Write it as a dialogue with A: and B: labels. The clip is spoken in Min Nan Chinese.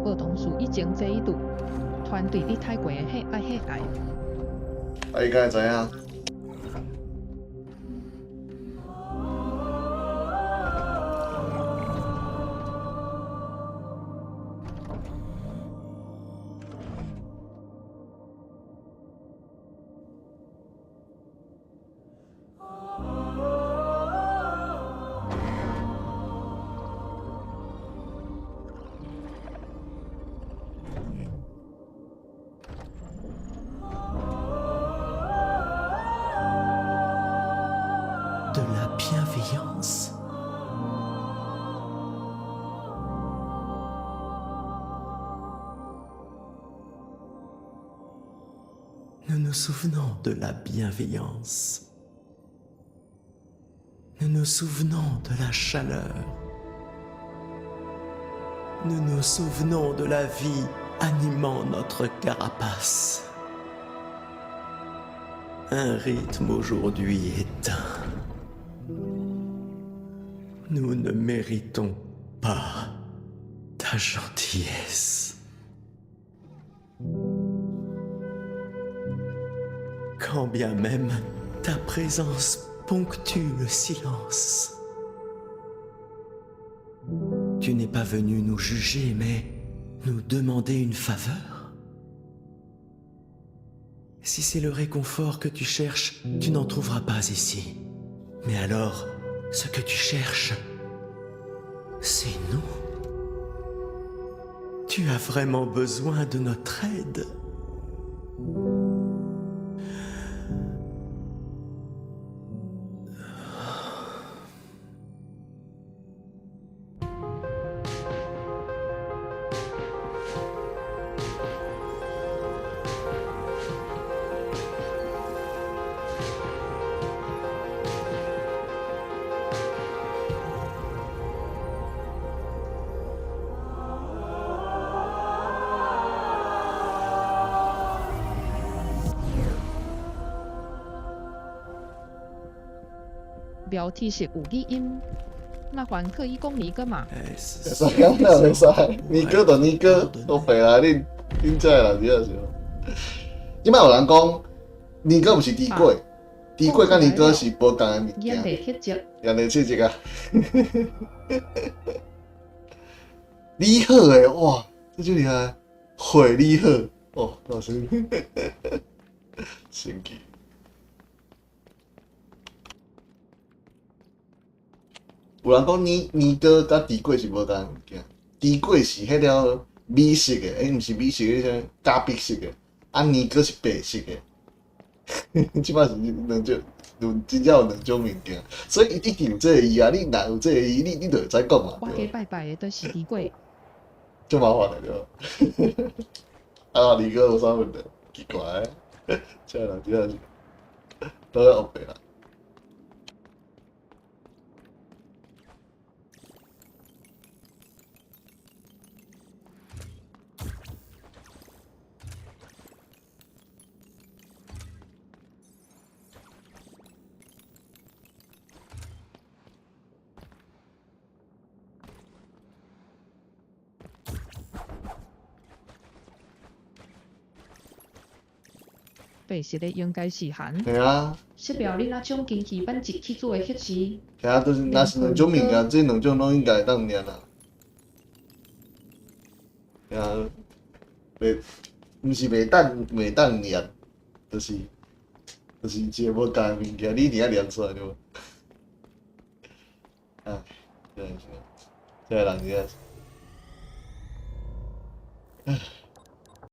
A: 無同事以前這一度團隊伫泰國的血愛血愛。
B: 啊，伊敢會知影？
C: De la bienveillance. Nous nous souvenons de la bienveillance. Nous nous souvenons de la chaleur. Nous nous souvenons de la vie animant notre carapace. Un rythme aujourd'hui éteint. Nous ne méritons pas ta gentillesse. Quand bien même ta présence ponctue le silence. Tu n'es pas venu nous juger, mais nous demander une faveur. Si c'est le réconfort que tu cherches, tu n'en trouveras pas ici. Mais alors, ce que tu cherches, c'est nous. Tu as vraiment besoin de notre aide.
A: 標題是有語音，那還可以講你個嘛？
B: 會使啊，哪會使？年糕就年糕，都白啦！恁恁這個人真正是。這擺有人講年糕毋是豬粿，豬粿佮年糕是無仝的物件。
A: 嚴厲斥責。
B: 嚴厲斥責啊！你好欸，哇，這就厲害！會你好，哦，老師，神奇。有人講年年糕佮豬粿是無仝的物件，豬粿是彼條米色的，欸，毋是米色，彼啥咖啡色的，啊年糕是白色的。這擺是兩種，有真正有兩種物件，所以一定有這個字啊！你若有這個字，你你就會知講嘛。
A: 我加拜拜的都是豬粿。
B: 足麻煩的對無？啊，年糕有啥問題？奇怪，這個人真正是都咧烏白啦。
A: 白色的應該是韓。
B: 嘿啊。
A: 說表你那種機器版一起做的測試。
B: 嘿啊，就是若是兩種物件，這兩種攏應該會當念啦。嘿啊，袂，毋是袂當袂當念，就是就是一個無仝的物件，你一定愛念出來對無？唉，真是，這個人真是，唉。